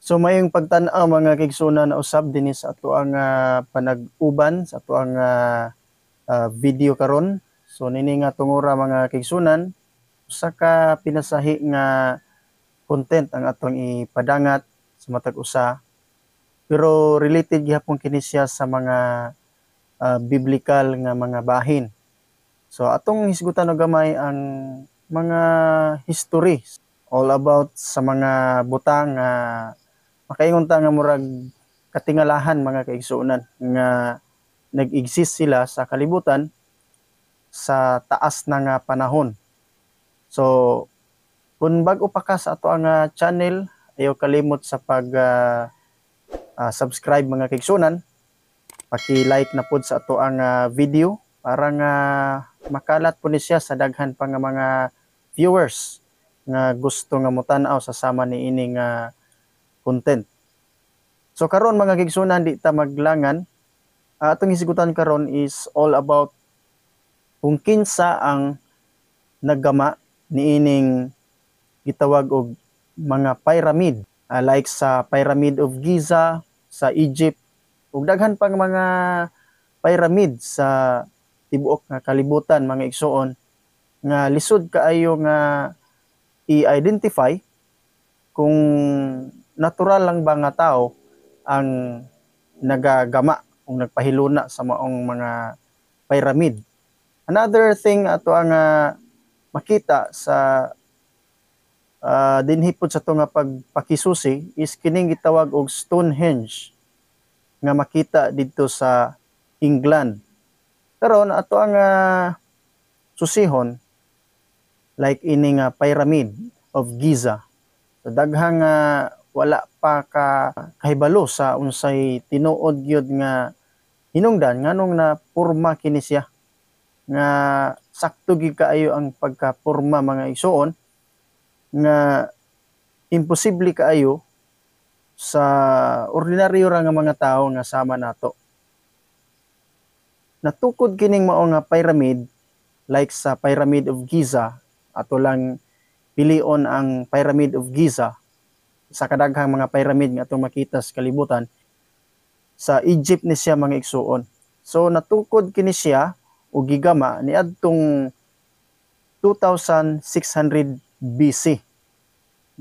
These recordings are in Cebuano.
So mayong pagtan-aw, mga kaigsuonan, na usab dinhi sa atoang panag-uban sa atoang video karon. So nini nga tungura, mga kaigsuonan, usa ka pinasahi nga content ang atong ipadangat sa matag usa. Pero related gihapon kini siya sa mga biblical nga mga bahin. So atong hisgutan og gamay ang mga history all about sa mga butang nga makaingon ta nga murag katingalahan, mga kaigsuonan, nga nag-exist sila sa kalibutan sa taas na nga panahon. So kung bag-o pa ka sa ato ang channel, ayaw kalimot sa pag subscribe, mga kaigsuonan. Paki-like na pod sa ato ang video para nga makalat po ni siya sa daghan pa nga mga viewers nga gusto nga motan-aw sa sama niini nga content. So karon, mga kaigsuonan, di ta maglangan. Atong hisgutan karon is all about kung kinsa ang naggama niining gitawag og mga pyramid, like sa Pyramid of Giza sa Egypt ug daghan pang mga pyramid sa tibuok nga kalibutan, mga igsuon, nga lisod kaayo nga i-identify kung natural lang ba nga tao ang nagagama kung nagpahiluna sa maong mga pyramid. Another thing ato ang makita sa dinhi pod sa ato nga pagpakisusi is kining gitawag og Stonehenge nga makita didto sa England. Karon ato ang susihon like ini nga Pyramid of Giza. So daghang wala pa ka kahibalo sa unsay tinuod gyud nga hinungdan nganong na porma kini siya nga sakto gyud kaayo ang pagkaporma, mga igsuon, nga imposible kaayo sa ordinaryo ra nga mga tawo nga sama nato. Natukod kining mao nga pyramid, like sa Pyramid of Giza, ato lang pilion ang Pyramid of Giza sa kadaghang mga pyramid nga atong makita sa kalibutan. Sa Egypt ni siya, mga igsuon. So natukod kini siya o gigama niadtong 2600 BC.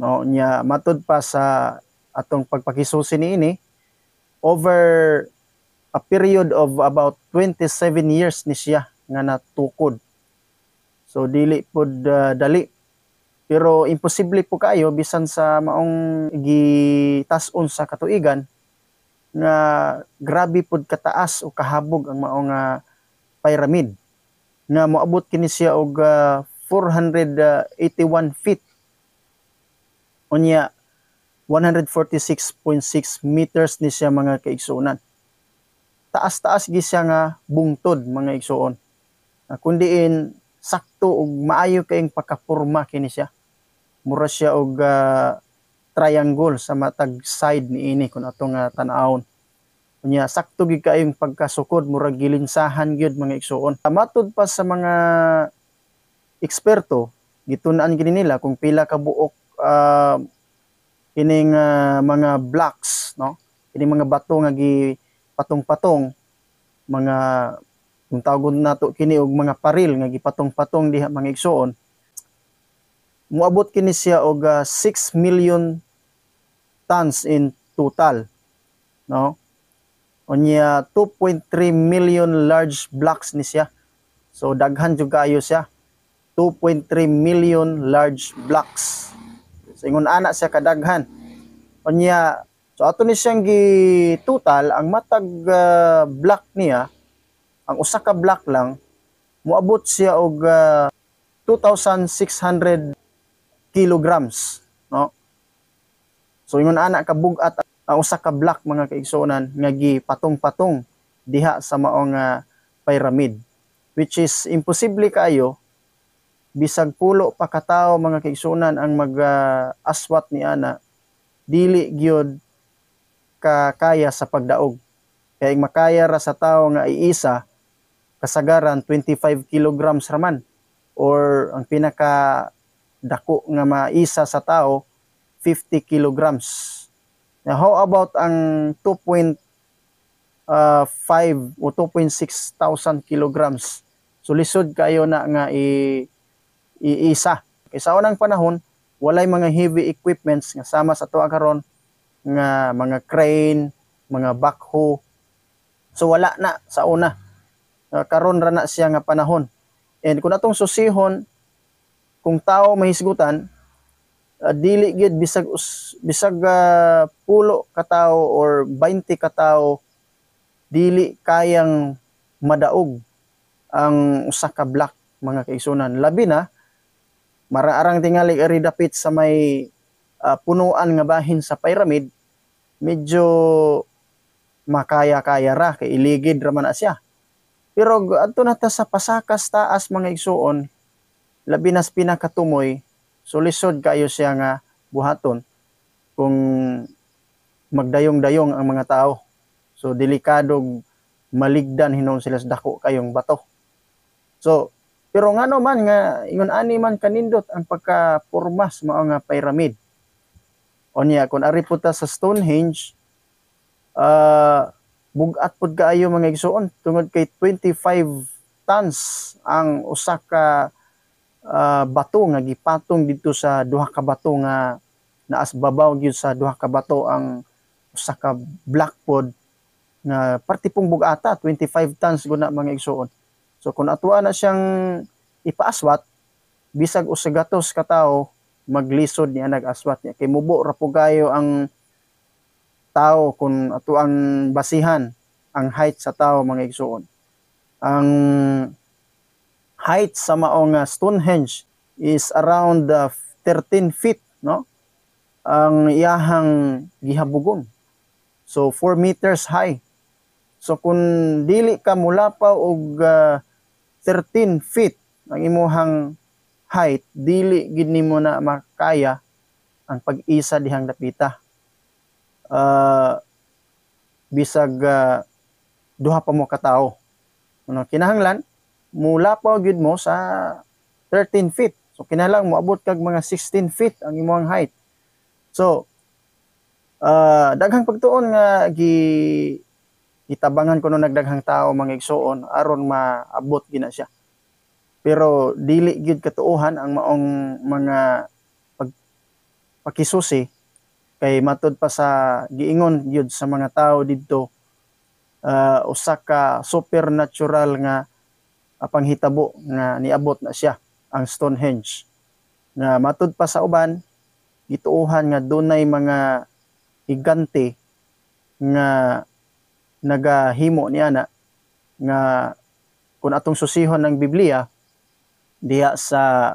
No, nya matud pa sa atong pagpakisusi niini, over a period of about 27 years ni siya nga natukod. So dili pod dali. Pero imposible po kaayo bisan sa maong gitas-on sa katuigan nga grabe pod kataas o kahabog ang maong pyramid nga moabot kini siya og 481 feet, unya 146.6 meters ni siya, mga kaigsuonan. Taas-taas gi siya nga bungtod, mga igsuon. Kun diin sakto ug maayo kayong pagkaporma kini siya. Mura siya og triangle sa matag side niini kung atong tan-awon. Unya sakto gid kaayong pagkasukod, murag gilinsahan gyud, mga igsuon. Matud pa sa mga eksperto, gitun-an gini nila kung pila ka buok kining mga blocks, no, kining mga bato nga gipatong-patong, mga kung tawagon nato kini og mga paril nga gipatong-patong diha, mga igsuon, moabot kini siya og 6 million tons in total, no? Unya 2.3 million large blocks ni siya. So daghan jud kaayo siya, 2.3 million large blocks. So ingon ana siya kadaghan. Unya so ato ni siyang gi total ang matag block niya, ang usa ka block lang moabot siya og 2,600 kilograms, no? So ingon ana kabug-at ang usa ka block, mga kaigsuonan, nga gipatong-patong diha sa maong pyramid, which is imposible kaayo bisag pulo pa katawo, mga kaigsuonan, ang mag aswat ni ana, dili gyud ka kaya sa pagdaog, kay makaya ra sa tawo nga iisa kasagaran 25 kilograms raman or ang pinaka dako nga maisa sa tao 50 kilograms. Now, how about ang 2.5 o 2.6 thousand kilograms? So lisod kayo na nga iisa. Kay sa unang panahon, walay mga heavy equipments nga sama sa tuwa karon nga mga crane, mga backhoe. So wala na sa una. Karon ra na siya nga panahon. And kung atong susihon, kung tao mahisgutan, dili gyud bisag pulo ka tawo or 20 ka tawo, dili kayang madaog ang usa ka block, mga kaigsunan. Labi na maraarang tingali ari dapit sa may punuan nga bahin sa pyramid, medyo makaya-kaya ra kay iligid ra man na siya. Pero adto na ta sa pasakas taas, mga igsuon, labi na sa pinakatumoy, so lisod kayo siya nga buhaton kung magdayong-dayong ang mga tao. So delikado, maligdan hinuon sila sa dako kayong bato. So pero ngano man nga ingon ani man kanindot ang pagka-pormas mao nga pyramid? Unya kung ari po ta sa Stonehenge, bugat pud kaayo, mga igsuon, tungod kay 25 tons ang usa ka bato nga gipatong didto sa duha ka bato nga naas babaw gyud sa duha ka bato ang usa ka block pod nga parte pong bugata, 25 tons guna, mga igsuon. So kung atuwa na siyang ipaaswat, bisag 100 ka tawo maglisod niya nag-aswat niya kay mubo ra po kayo ang tao kung ato ang basihan ang height sa tao, mga igsuon. Ang height sa maong Stonehenge is around 13 feet, no, ang iyahang gihabugon. So 4 meters high. So kung dili ka mulapaw og 13 feet ang imuhang height, dili gid nimo na makaya ang pag-isa dihang dapita. Bisag duha pa mo ka tawo. Ano, kinahanglan mulapaw gyud mo sa 13 feet. So kinahanglan moabot kag mga 16 feet ang imong height. So daghang pagtuon nga gi gitabangan kuno nagdaghang tao, mga igsuon, aron maabot gina siya. Pero dili gyud katuohan ang maong mga pakisusi kay matud pa sa giingon gyud sa mga tao didto, usa ka supernatural nga panghitabo nga niabot na siya ang Stonehenge. Nga matud pa sa uban, gituohan nga dunay mga higante nga nagahimo niya na nga kung atong susihon ng Biblia diha sa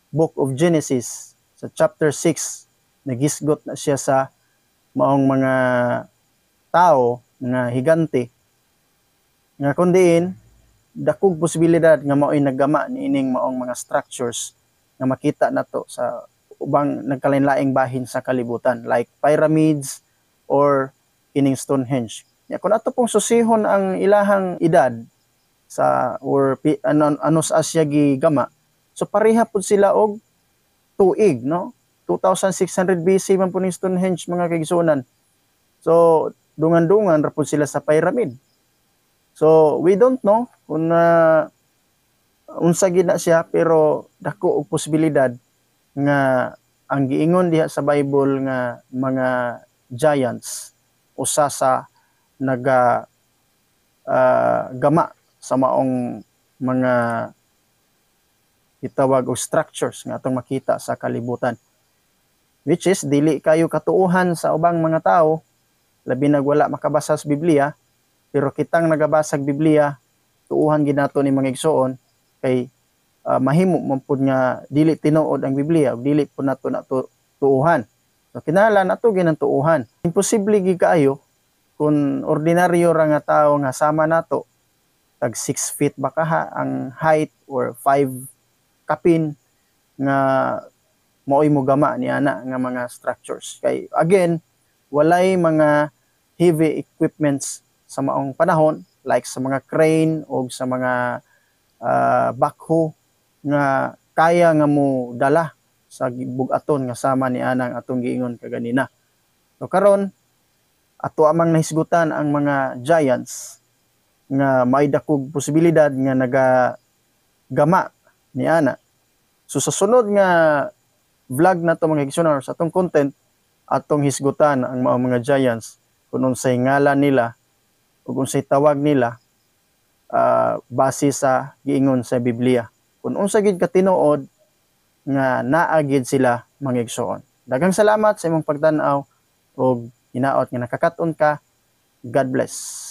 Book of Genesis sa chapter 6, nagisgot na siya sa maong mga tao nga higante nga kundiin dakog posibilidad nga mao'y naggama niining maong mga structures nga makita nato sa ubang nagkalain-laing bahin sa kalibutan like pyramids or kining Stonehenge. Ya, kung ato pong susihon ang ilahang edad sa or ano, ano sa Asia gigama, so pareha pud sila og tuig, no? 2600 BC man po ni Stonehenge, mga kaigsuonan. So dungan-dungan ra pud sila sa pyramid. So we don't know kung unsa gid na siya, pero dako og posibilidad nga ang giingon diha sa Bible nga mga giants usa sa naga gama sa maong mga gitawag og structures nga atong makita sa kalibutan, which is dili kayo katuohan sa ubang mga tao, labi nag wala makabasa sa Biblia. Pero kitang nagabasa og Biblia, tuuhan gid nato ni, mga igsuon, kay mahimo man pud nga dili tinuod ang Biblia ug dili pud nato na tuuhan. So kinahanglan ato ginang tuuhan. Imposible gid kaayo kung ordinaryo ra nga tawo nga sama nato, tag 6 feet ba kaha ang height or 5 kapin, nga maoy mo gama ni ana nga mga structures kay again, walay mga heavy equipments sa maong panahon like sa mga crane o sa mga backhoe nga kaya nga mo dala sa bug-aton nga sama ni anang atong giingon kaganina. So karon Ato amang nahisgutan ang mga giants nga may dakog posibilidad nga nagagama ni ana. So sa sunod nga vlog na to, mga igsoon, sa atong content, atong hisgutan ang mga giants kung unsay ngalan nila ug unsay tawag nila base sa giingon sa Biblia. Kung unsa gid katinuod nga naa gid sila, mga igsoon. Daghang salamat sa imong pagtan-aw ug hinaot nga nakakat-on ka. God bless.